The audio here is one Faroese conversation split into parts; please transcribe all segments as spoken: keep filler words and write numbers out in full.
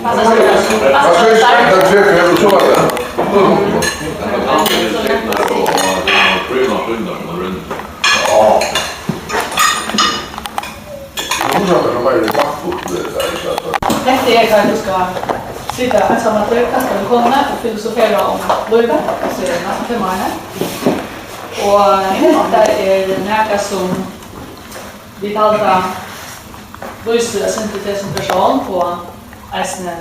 Hvat skal eg siga? Hvat skal eg siga? Tað er tveir, tveir, og so var tað. Hetta er, hvar tú skalt sita einsamallur, kanska við konuni, og filosofera um lívið, og so eru næstu temaini. Og hetta er nakað, sum vit halda lýsir eitt sindur teg sum persón, og eisini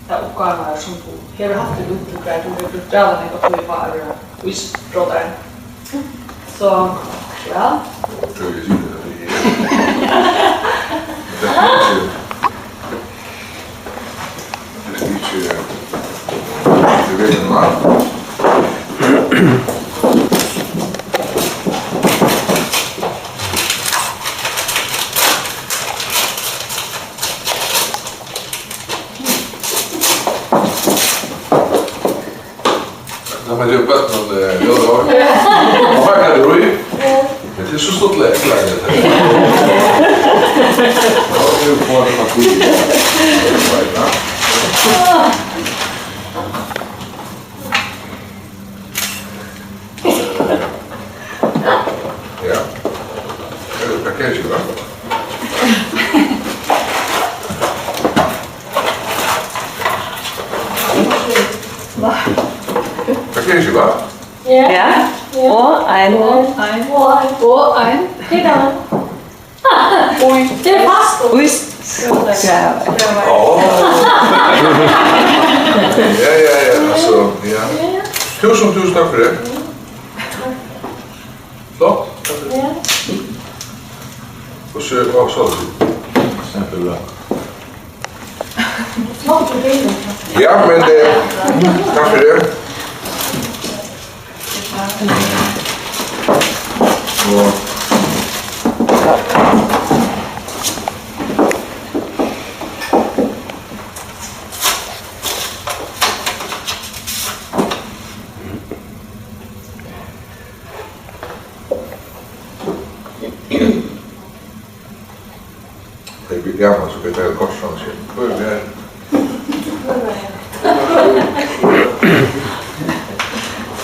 tær uppgávurnar, sum tú hevur havt í útbúgving, har tú hevur brúkt ræðuliga nógva tíð upp á at vera ísbrótari. So, ja. Lat meg geva børnunum, eh, ljóðaróp. Og fara at ríða. Ja. Men tað er so stuttligt, eg klári tað. Nú er tað bara tíð. Ja. Hvat kann eg gera? Hvat kann eg gera? Ja. Ja. Og ein. Og ein. Og ein. Og ein. Hvat er tað? Oj. Tað er fast. Oj. Ja. Á. Ja, ja, ja, altso, ja. Ja. Túsund, túsund takk fyri tað. Flott. Ja. Og so, og so. Kjempebra. Ja, men, eh, takk fyri tað. Tað er gaman, so kann eg taka kort fram seg. Hvør er her?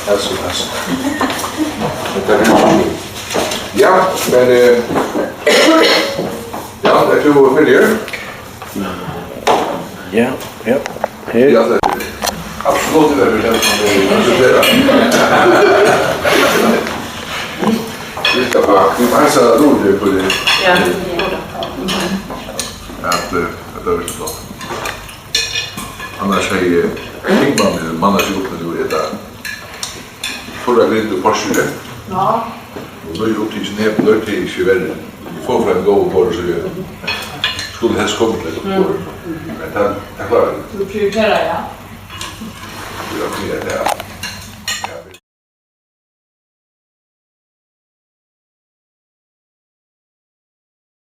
Altso, altso. Hetta er, ja, men, eh, ja, ert tú ferdigur? Ja, ja. Her. Ja, tað er absolutt, tað er tað sum er, tað er tað. Vit skal bara, vit bara seta orðið upp á tað. Ja. At, eh, at tað er so flott. Annars hevði tingmaðurin mannað seg upp, men nú er tað Purra grind og porskeri. Ja. Og nú er upptikin her, blør tað ikki verri. Vit fáa fram góð borð, so vit skulu helst koma til eitt gott borð. Men tað, tað klára vit. Tú prioriterar, ja. Ja, tað er tað.